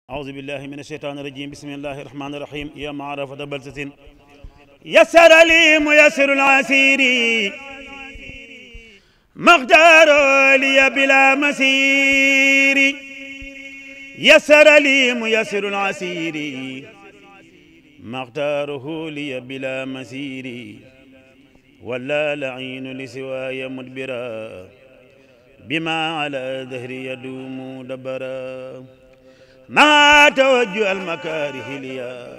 أعوذ بالله من الشيطان الرجيم بسم الله الرحمن الرحيم يا معرفة بلسة يسر لي ميسر العسير مختار لي بلا مسير يسر لي ميسر العسير مختاره لي بلا مسير ولا لعين لسواي مدبرا بما على ظهري يدوم دبرا ما توجه المكاره ليا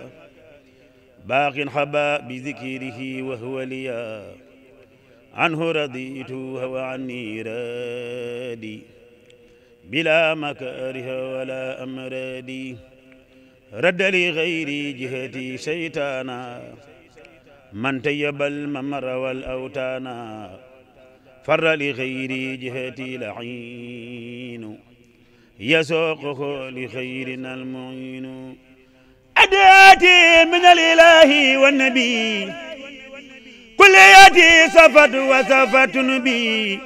باق حبا بذكره وهو ليا عنه رضيت وهو عني رادي بلا مكاره ولا أمرادي رد لغيري جهتي شيطانا من تيب الممر والأوتانا فر لغيري جهتي لعين يسوقه لخيرنا المعين أداتي من الإله والنبي كل ياتي صفت وصفت نبي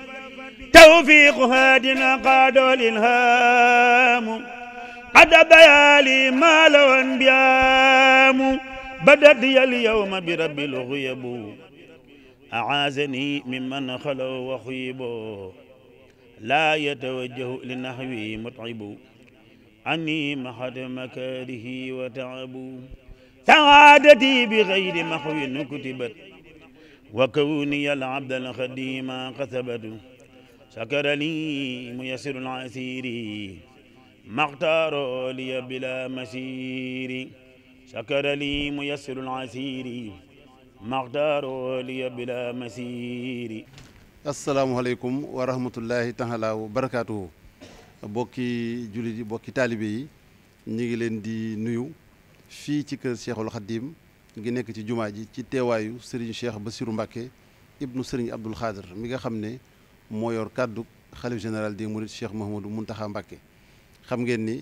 توفيق هادنا قاد الإلهام قد بيالي ما لو أنبيام بدت لي اليوم برب الغيب أعاذني ممن خلوا وخيبوا لا يتوجه لنحوي متعب عني محد مكاره وتعب سعادتي بغير محو كتبت وكوني العبد الخديم كسبت شكر لي ميسر العسير ما اختار لي بلا مسير شكر لي ميسر العسير ما اختار لي بلا مسير. asalaamaaleykum wa rahmatullahi taala wa barakaatuhu bokki jullit yi bokki taalibe yi ñu ngi leen di nuyu fii ci kër Cheikhul Khadim ngi nekk ci jumaa ji ci teewaayu Serigne Cheikh Bassirou Mbacké ibnu Serigne Abdoul Khadir mi nga xam ne moo yor kàddu xalif général des mourides Cheikh Mouhamadou Mountakha Mbacké xam ngeen ni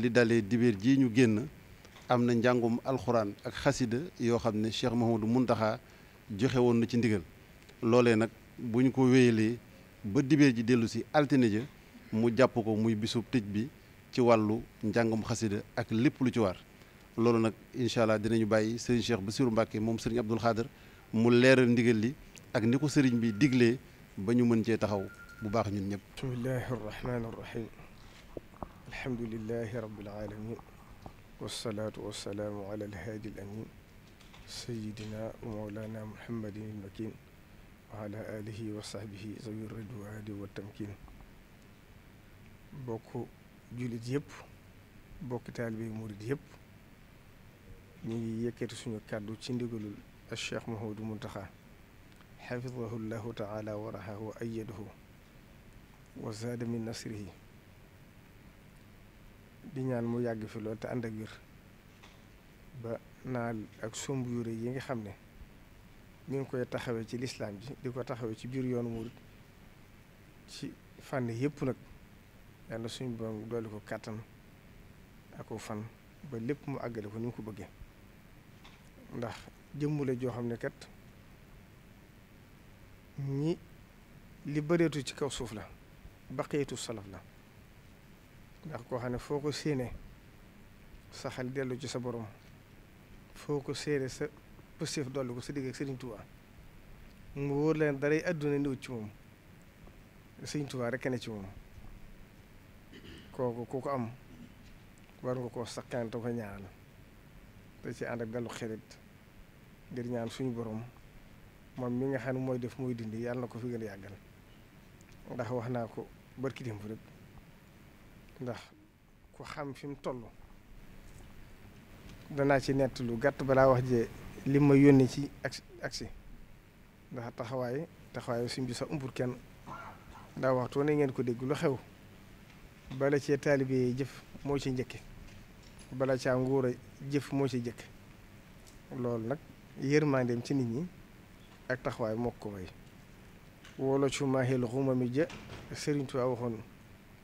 li dalee dibéer ji ñu génn am na njàngum alxuraan ak xasida yoo xam ne Cheikh Mouhamadou Mountakha joxe woon na ci ndigal loolee nag bu ñu ko wéyalee ba dibéer ji dellu si altine ja mu jàpp ko muy bisub tëj bi ci wàllu njàngum xasida ak lépp lu ci war loolu nag incha allah dinañu bàyyi Serigne Cheikh Bassirou Mbacké moom Serigne Abdoul Khadir mu leeral ndigal li ak ni ko Serigne bi diglee ba ñu mën cee taxaw bu baax ñun ñëpp. bismillahi arrahmani arrahim alhamdulillahi rabbil alamin wassalaatu wassalaamu ala alhaadi al amin sayidina wa mawlana muhammadin al makin wa ala alihi wa sahbihi zawi ridwaani wa tamkin bokk jullit yëpp bokk taalibe murid yëpp ñu ngi yëkkati suñu kàddu ci ndigalul al Cheikh Mouhamadou Mountakha xafidahu llahu taala wa rahahu wa ayyadahu wa zaada min nasrihi di ñaan mu yàgg fi lool te ànd ak wér ba naal ak somb yu rëy yi nga xam ne mi ngi koy taxawee ci lislaam ji di ko taxawee ci biir yoonu murid ci fànn yëpp nag yàlla suñu borom doole ko kàttan ak ko fan ba lépp mu àggale ko ni mu ko bëggee ndax jëmmule joo xam ne kat ñi li bëreetu ci kaw suuf la baqiyetu salaf la ndax koo xam ne foo ko séenee sa xel dellu ci sa borom foo ko séenee sa positif dolli ko sa digg ak Sëriñ Tuubaa mu wóor leen daray àdduna néew ci moom Sëriñ Tuubaa rekk ne ci moom kooku ku ko am war nga koo sakkan te ko ñaanal te ci ànd ak dalu xelit ngir ñaan suñu borom moom mi nga xam ne mooy def mooy dindi yàlla na ko fi gën a yàggal ndax wax naa ko barki démb rek ndax ku xam fi mu toll danaa ci nett lu gàtt balaa wax jee li ma yónnee ci agsi ndax taxawaay suñ bi sax umpur kenn daa waxtu ne ngeen ko dégg lu xew bala cee taalibe yi jëf moo ci njëkke bala caa nguur a jëf moo ci jëkk loolu nag yërmandeem ci nit ñi ak taxawaay moo ko way wolo cu maahil xuma mi ja Sëriñ Tuubaa waxoon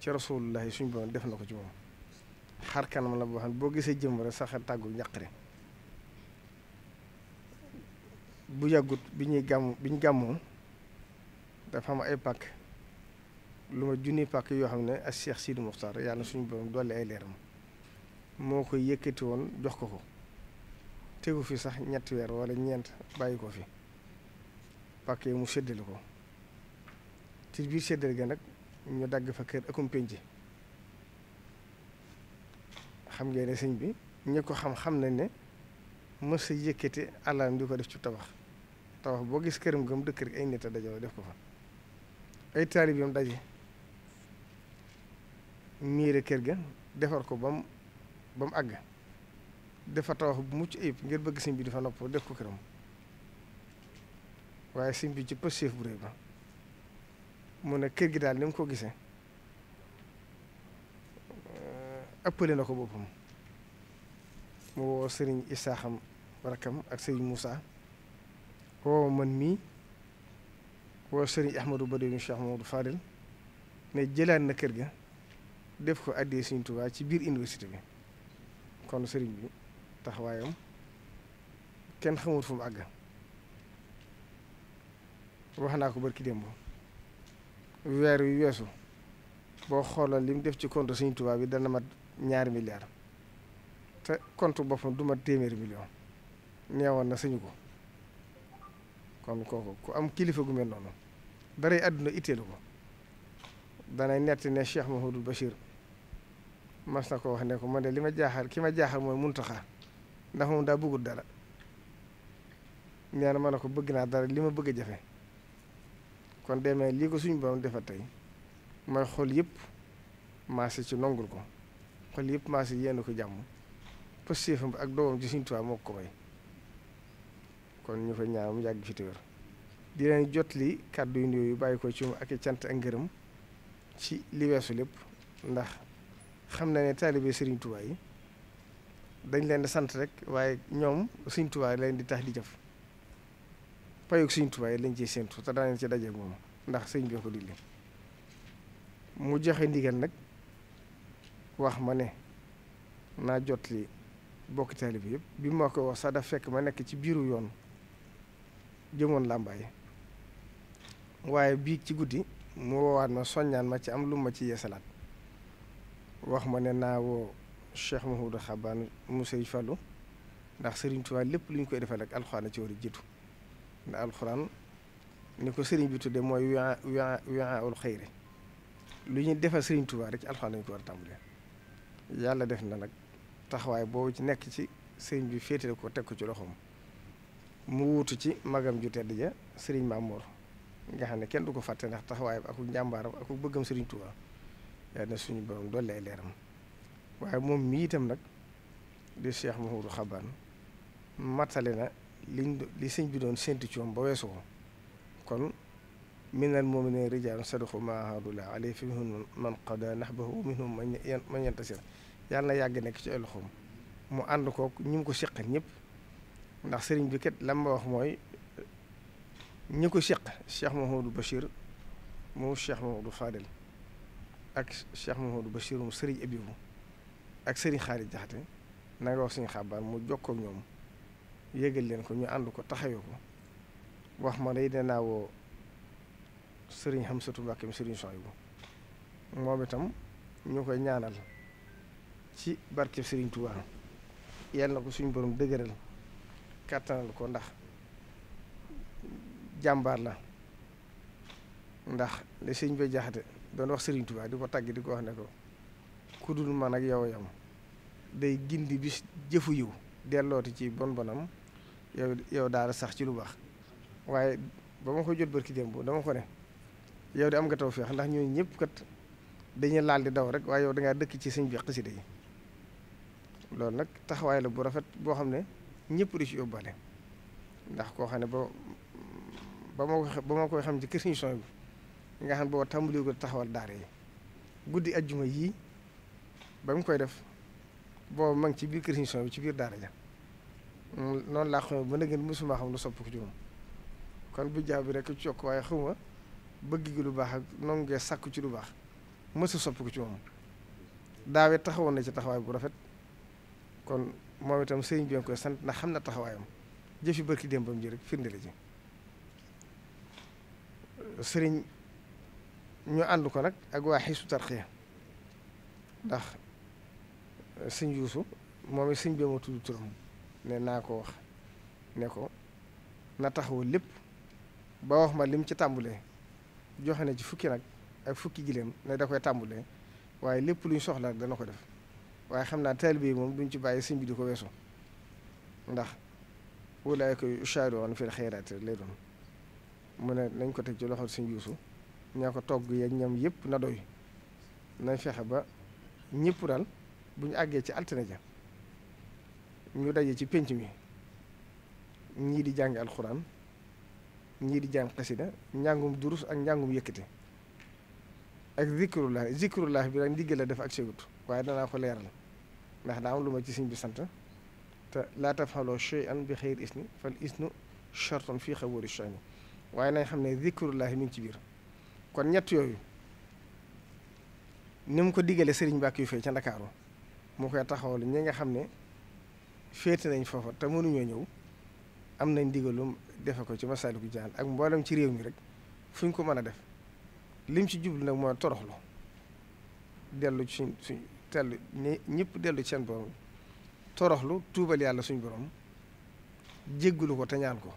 ci rasulullahi suñ borom def na ko ci moom xar kanam la boo xam ne boo gisee jëm rek sax tàggu njaqare bu yàggut bi ñu gàmmoo dafa am ay pàkk lu ma junni pàkk yoo xam ne ak Cheikh Sidi Mokhtar yàlla suñu borom dolli ay leeram moo koy yëkkati woon jox ko tegu fi sax ñetti weer wala ñeent bàyyi ko fi pàkk yi mu séddale ko ci biir séddale ga nag ñu dagg fa kër akum penc xam ngeen ne sëñ bi ñi ko xam nañ ne mës a yëkkati àllam di ko def ci tabax boo gis këram gëm dëkk rek ay nit a dajoo def ko fa ay taalibeem daje miire kër ga defar ko ba mu àgg dafa tabax bu mucc ayib ngir bëgg sëñ bi dafa nopp def ko këram waaye sëñ bi ci pëstéef bu réy ba mu ne kër gi daal ni mu ko gisee ëppale na ko boppam mu woo sëriñ Isaaxam rakam ak sëriñ Moussa woo man mii woo sëriñ Ahmadou Badou Cheikh Mamadou Fadel ne jëlaat na kër ga def ko addee Sëriñ Tuubaa ci biir université bi kon sëriñ bi taxawaayam kenn xamut fu mu àgg wax naa ko barki démb weer yu weesu boo xooloon li mu def ci compte Sëriñ Tuubaa bi dana mat 2 milliards te compte boppam du mat 100 millions neewoon na sañu ko kon kooku ku am kilifa gu mel noonu daray àdduna itteelu ko danay nett ne Cheikh Mahamadou Bachir mas na ko wax ne ko man de li ma jaaxal ki ma jaaxal mooy Muntaxa ndax moom daa bëggul dara nee na ma ne ko bëgg naa dara li ma bëgg a jafe kon demee lii ko suñu borom defal tey mooy xol yëpp maase ci nongul ko xol yëpp maase yéen ko jàmm pëstéefam ak doomam ci Sëriñ Tuubaa moo ko may kon ñu koy ñaan mu yàgg fi te wér di leen jot li kàddu yu nuyoo yu bàyyi ko ci moom ak i cant ak ngërëm ci li weesu lépp ndax xam na ne taalibe Sëriñ Tuubaa yi dañ leen di sant rek waaye ñoom Sëriñ Tuubaa leen di tax di jëf payug Sëriñ Tuubaa yi lañ ciy séentu te danañ ci dajeeg moom ndax sëñ bi ko digle mu joxe ndigal nag wax ma ne naa jot li bokki taalibe yëpp bi ma ko wax sax daf fekk ma nekk ci biiru yoon jëmoon làmbaay waaye bii ci guddi mu woowaat ma soññaan ma ci am lu ma ci yeesalaat wax ma ne naa woo Cheikh Mahoudou Xabaan mu Sëriñ Fallu ndax Sëriñ Tuubaa lépp lu ñu koy defal rek alxuraan ci war a jiitu ndax alxuraan ni ko sëriñ bi tudde mooy wi'aa'ul xayri lu ñuy defal Sëriñ Tuubaa rek ci alxuraan lañu ko war a tàmbalee yàlla def na nag taxawaay boobu ci nekk ci sëriñ bi féetale ko teg ko ci loxoom mu wuutu ci magam ju tedd ja sëriñ Mamoor nga xam ne kenn du ko fàtte ndax taxawaayam ak njàmbaaram ak bëggam Sëriñ Tuubaa yàlla na suñu borom dolli ay leeram waaye moom mii itam nag di Cheikh Mahoudou Xabaan matale na li sëñ bi doon séntu ci moom ba weesu ko kon minal mu'miniina rijaalun sadaqu maa aahadu llaaha alayhi fa minhum man qadaa nahbahu wa minhum man yantasir yàlla na yàgg nekk ci ay loxoom mu ànd kook ñi mu ko seqal ñëpp ndax sëriñ bi kat lam ma wax mooy ñi ko seq Cheikh Mahamadou Bachir moom Cheikh Mahamadou Fadel ak Cheikh Mahamadou Bachir mu sëriñ Abibu ak sëriñ Xaalis Jaxate na nga wax suñu xabaar mu jokkoo ak ñoom yégal leen ko ñu ànd ko taxawee ko wax ma day danaa woo sëriñ Xamsatu Mbàkke mi sëriñ Sohaybu moom itam ñu koy ñaanal ci barkeb Sëriñ Tuubaa yàlla na ko suñu borom dëgëral kàttanal ko ndax jàmbaar la ndax li sëñ bay jaxate doon wax Sëriñ Tuubaa di ko tàgg di ko wax ne ko ku dul man ak yow yam day gindi bis jëfu yiw dellooti ci bon bonam yow daal sax ci lu baax waaye ba ma ko jot barki démb dama ko ne yow de am nga tawfeex ndax ñooñu ñëpp kat dañuy laal di daw rek waaye yow dangaa dëkk ci sëñ bi xasida yi loolu nag taxawaay la bu rafet boo xam ne ñëpp di ci yóbbaale ndax koo xam ne ba ma koy xam ci kër Sëriñ Sohaybu bi nga xam ne boo tàmbali ko taxawal daara yi guddi ajjuma yii ba mu koy def boo ma ngi ci biir kër Sëriñ Sohaybu bi ci biir daara ja noonu laa xam ba nag mosuma xam lu sopp ko ci moom kon bu jaaw bi rek ci yokk waaye xawma bëgg gi lu baax ak noonu ngee sàkku ci lu baax mësu sopp ko ci moom daawee taxawoon na ci taxawaay bu rafet kon moom itam sëriñ bi nga koy sant ndax xam na taxawaayam jëfi barki démbam ji rek firnde la ci sëriñ ñu ànd ko nag ak waa Hizbut Tarqiyyah ndax sëñ Yuusu moom it sëñ bi ma tudd turam ne naa ko wax ne ko na taxawu lépp ba wax ma lim ci tàmbulee joxe na ci fukki nag ak fukki gileem ne da koy tàmbulee waaye lépp luñ soxla dana ko def waaye xam naa taalibe yi moom duñ ci bàyyi sëñ bi di ko weesu ndax ulaa'ika yushaari'uuna fil xayraati lay doon mu ne nañ ko teg ci loxo sëñ Yuusu ñaa ko togg yeeg ñam yëpp na doy nañ fexe ba ñëpp daal bu ñu àggee ci altine ja ñu daje ci pénc mi ñii di jàng alxuraan ñii di jàng xasida njàngum durus ak njàngum yëkkate ak zikrullah bi nag ndigal la def ak segut waaye danaa ko leeral ndax daa am lu ma ci sëñ bi sant te laa tafaloo shay'an bi xayri isni fal isnu shartun fii xaboori shayni waaye nañ xam ne zikrullah mi ngi ci biir kon ñett yooyu ni mu ko diggalee sëriñ Mbàkke yu fay ca Ndakaaru mu koy taxawal ñi nga xam ne féete nañ foofa te mënuñoo ñëw am nañ digalum defe ko ci Masaalikul Jinaan ak mboolem ci réew mi rek fu ñu ko mën a def lim ci jublu nag mooy toroxlu dellu ci suñ tellu ñëpp dellu ci seen borom toroxlu tuubal yàlla suñ borom jéggulu ko te ñaan ko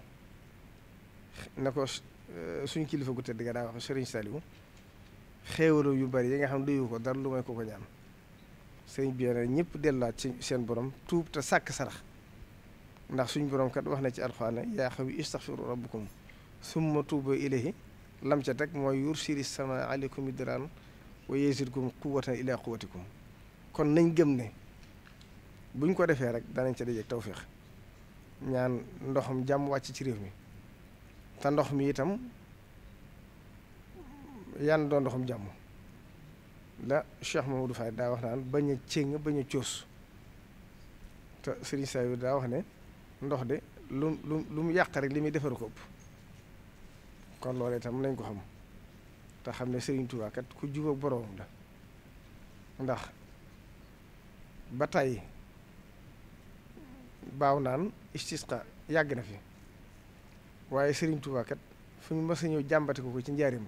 na ko suñ kilifa gu tëdd ga daa wax Sëriñ Saliou xéewalu yu bari yi nga xam ne doyu ko dara lu may ko ñaan sëriñ bi ne ñëpp delluwaat ci seen borom tuub te sàkk sarax ndax suñ borom kat wax na ci alxuraan yaa xawi istaxfiru rabbukum summa tuubu ilayhi lam ca teg mooy yursili sama aleykum midraan wa yazidkum quwwatan ila quwwatikum kon nañ gëm ne buñ ko defee rek danañ ca dajeek tawféex ñaan ndoxam jàmm wàcc ci réew mi te ndox mi itam yan doon ndoxam jàmm la Cheikh Mamadou Faye daa wax naan bañ a céng bañ a coos te Serigne Saliou daa wax ne ndox de lu mu yàq rek li muy defar ko ëpp kon loolu itam nañ ko xam te xam ne Serigne Touba kat ku jubóog boroomam la ndax ba tey baaw naan istisqa yàgg na fi waaye Serigne Touba kat fu ñu mës a ñëw jàmbate ko ci njaarim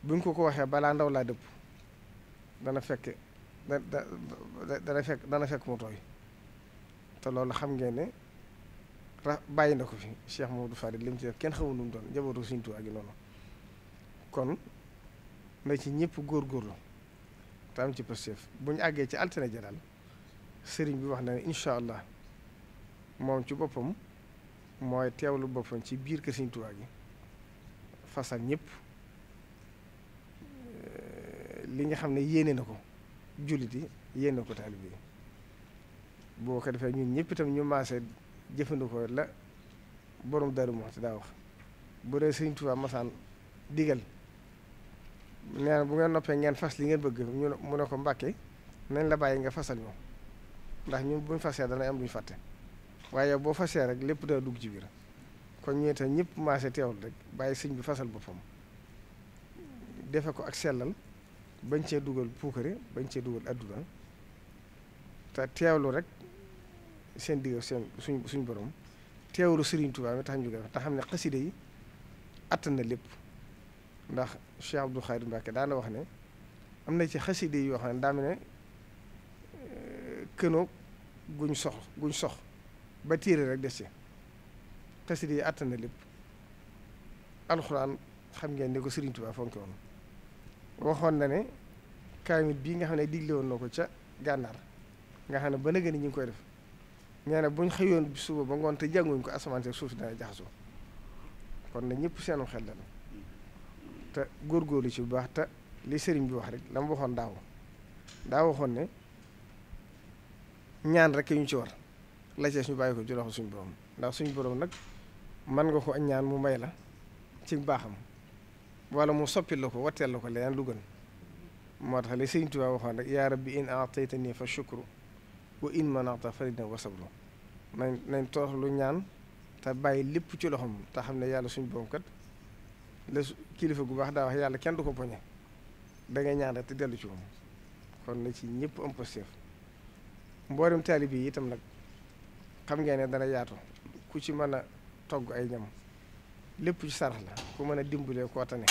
buñ ko waxee balaa ndaw laa dëpp dana fekk dana fekk mu tooy te loolu xam ngeen ne bàyyi na ko fi Cheikh Mamadou Fadil li mu ci def kenn xamul nu mu doon njabootu Serigne Touba gi noonu kon na ci ñëpp góorgóorlu te am ci pësteef bu ñu àggee ci altine ja daal sëriñ bi wax na ne incha allah moom ci boppam mooy teewlu boppam ci biir kër Serigne Touba gi fasal ñëpp li nga xam ne yéene na ko jullit yi yéene na ko taalibe yi boo ko defee ñun ñëpp itam ñu maase jëfandikoo la borom Daaru Muxti daa wax bu dee Serigne Touba masaan digal nee na bu ngeen noppee ngeen fas li ngeen bëgg mu ne ko Mbàkke nañ la bàyyi nga fasal ñu ndax ñun buñ fasee dana am luñ fàtte waaye boo fasee rek lépp dana dugg ci biir kon ñu itam ñëpp maase teewul rek bàyyi sëñ bi fasal boppam defe ko ak sellal bañ cee dugal puukare bañ cee dugal adduna te teewlu rek seen digg seen suñ borom teewlu Serigne Touba mi tax ñu koy wax te xam ne xasida yi attan na lépp ndax Cheikh Abdou Khadre Mbacké daana wax ne am na ci xasida yi yoo xam ne daa mel ne kënoo guñ sox ba téere rek des ci xasida yi attan na lépp alxuraan xam ngeen ni ko Serigne Touba fonke woon waxoon na ne kaamil bii nga xam ne digle woon na ko ca gànnaar nga xam ne ba nëgë ni ñu ngi koy def nee na buñ xëyoon suba ba ngoon te jànguñ ko asamaan si suuf si dana jaxasoo kon na ñëpp seenum xel la te góorgóorlu ci bu baax te li sëriñ bi wax rek la mu waxoon daa waxoon ne ñaan rek ñu ci war la ci ñu bàyyi ko ci loxo suñu borom ndax suñu borom nag mën nga ko ñaan mu may la ci baaxam wala mu soppil la ko watteel la ko leneen lu gën moo tax li sëriñ Tuubaa waxoon rek yaa rabbi in a'taytani fa shukru wa in mana'ta farida wa sabru nañ torox lu ñaan te bàyyi lépp ci loxoom te xam ne yàlla suñu borom kat la kilifa gu baax daa wax yàlla kenn du ko poñe da ngay ñaan rek te dellu ci moom kon na ci ñëpp am positif mboolem taalibe yi itam nag xam ngeen ne dana yaatu ku ci mën a togg ay ñam lépp ci sarax la ku mën a dimbalee koo tane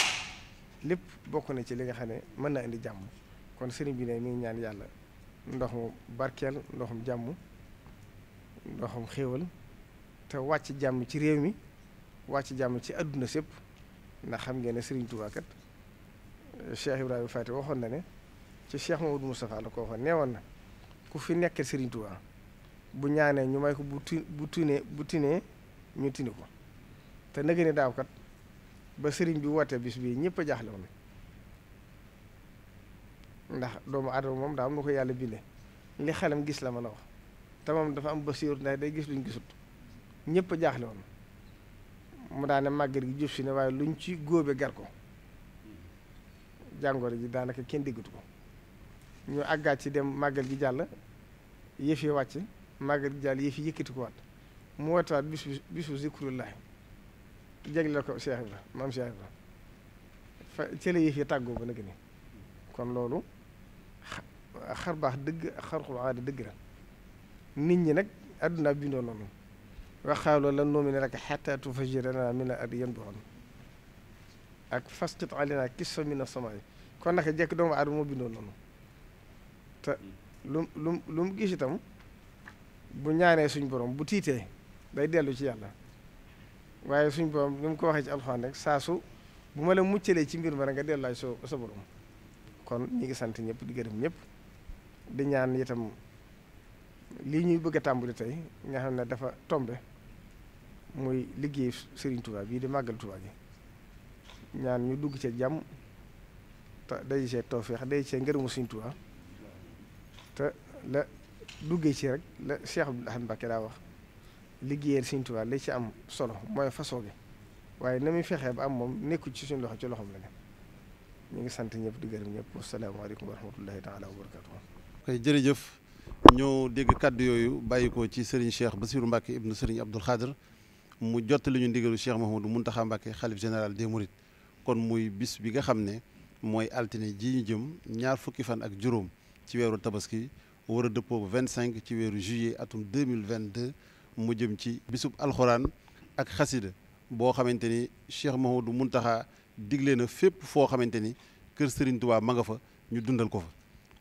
lépp bokk na ci li nga xam ne mën na indi jàmm kon sëriñ bi ne mi ngi ñaan yàlla ndoxum barkeel ndoxum jàmm ndoxum xéewal te wàcc jàmm ci réew mi wàcc jàmm ci àdduna sépp ndax xam ngeen ne Serigne Touba kat Cheikh Ibrahima Fati waxoon na ne ci Cheikh Mamadou Moustapha la ko waxoon neewoon na ku fi nekkee Serigne Touba bu ñaanee ñu may ko bu tinee ñu tini ko te nag ni daaw kat ba Serigne bi wootee bis bii ñëpp a jaaxle woon ndax doomu aadama moom daa am na ko yàlla bindee li xelam gis la mën a wax te moom dafa am basiir ndax day gis luñ gisut ñëpp a jaaxle woon mu daane màggal gi jëf si ne waaye luñ ci góobe gar ko jàngoro ji daanaka kenn déggatu ko ñu àggaat ci dem màggal gi jàll yëf yi wàcc màggal gi jàll yëf yi yëkkati ko waat mu wootewaat bisu zikrullahi jagleel ko Cheikh Ibra maam Cheikh Ibra fa ci la yëf yi tàggoo ba nag ni kon loolu xar baax dëgg xarxul aada dëgg la nit ñi nag àdduna bindoo noonu waxaaloo lan nu'mina laka hattaa tufajjira lanaa mina al-ardi yanbu'an ak fasqit alaynaa kisfan mina as-samaa'i kon naka jekk doomu aadama moo bindoo noonu te lu mu gis itam bu ñaanee suñ borom bu tiitee day dellu ci yàlla waaye suñ borom ni mu ko waxee ci alxuraan rek saa su bu ma la muccalee ci mbir ma rek nga delluwaay sa borom kon ñi ngi sant ñëpp di gërëm ñëpp di ñaan itam lii ñuy bëgg a tàmbali tey nga xam ne dafa tombe muy liggéey Serigne Touba bii di màggal Touba gi ñaan ñu dugg ci jàmm te day see tawfeex day see ngërëmu Serigne Touba te la duggee ci rek la Cheikh Abdoul Ahad Mbacké daa wax liggéeyal Serigne Touba li ci am solo mooy façon bi waaye na muy fexee ba am moom nekku ci suñu loxo ci loxoom la ne ñu ngi sant ñëpp di gërëm ñëpp wasalaamaaleykum wa rahmatullahi taala wa barakatuh koy jërëjëf ñoo dégg kàddu yooyu bàyyi ko ci Serigne Cheikh Bassirou Mbacké ibnu Serigne Abdoul Khadr mu jottali ñu ndigalu Cheikh Mouhamadou Mountakha Mbacké xalif général des Mourides kon muy bis bi nga xam ne mooy altine ji ñu jëm ñaar fukki fan ak juróom ci weeru tabaski war a dëppoo 25 ci weeru juillet atum 2022 mu jëm ci bisub alxuraan ak xasida boo xamante ni Cheikh Mouhamadou Mountakha digle na fépp foo xamante ni kër Serigne Touba ma nga fa ñu dundal ko fa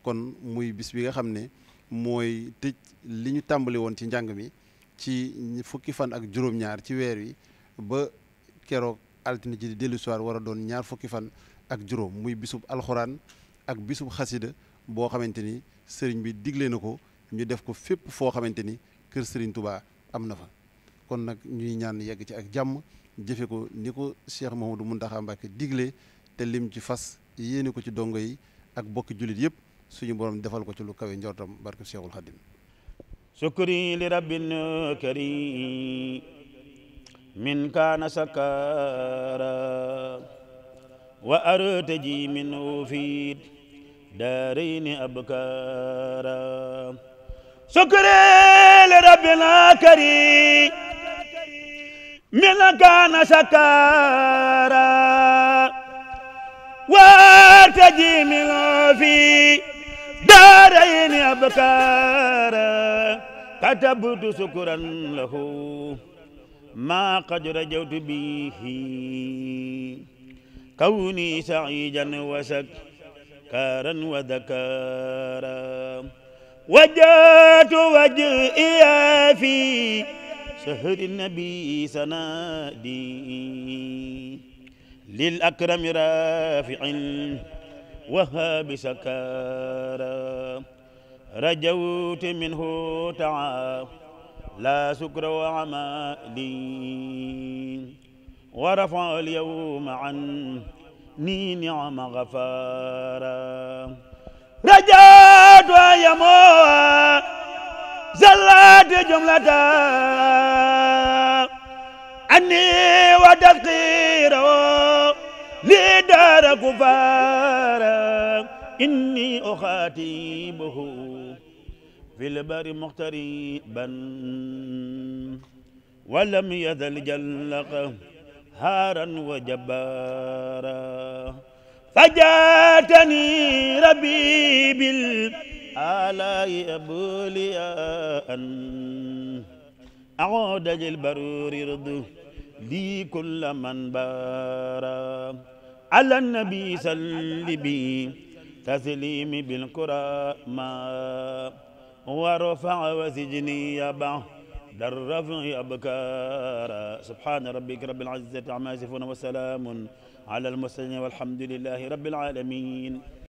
kon muy bis bi nga xam ne mooy tëj li ñu tàmbali woon ci njàng mi ci fukki fan ak juróom-ñaar ci weer wi ba keroog altine ji di dellu soir war a doon ñaar fukki fan ak juróom muy bisub alxuraan ak bisub xasida boo xamante ni sëriñ bi digle na ko ñu def ko fépp foo xamante ni kër Serigne Touba am na fa kon nag ñuy ñaan yegg ci ak jàmm jëfe ko ni ko Cheikh Mouhamadou Mountakha Mbacké digle te lim ci fas yéene ko ci dongo yi ak bokki jullit yëpp suñu borom defal ko ci lu kawe njortam barke Cheikhul Khadim sukri li rabbin karim min kaana sakara wa artaji minhu fi daarayni abkara sukri li rabbin karim min kaana sakara wa artaji minhu fi دارين أبكارا كتبت شكرا له ما قد رجوت به كوني سعيدا وسكارا وذكارا وجهت وجهي في شهر النبي سنادي للأكرم رافع وهاب سكارا رجوت منه تعالى سكر وعمالي ورفع اليوم عني نعم غفارا رجوت يموت زلات جملة عني وتذكيره لدار كفارا إني أخاتبه في البر مغتربا ولم يزل جلق هارا وجبارا فجاتني ربي بالآلاء أبولياء أعود البرور رضو لي كل من بارا على النبي سلبي تسليم بالكرامة ورفع وسجني يبع الرفع أبكارا سبحان ربك رب العزة عما يصفون وسلام على المرسلين والحمد لله رب العالمين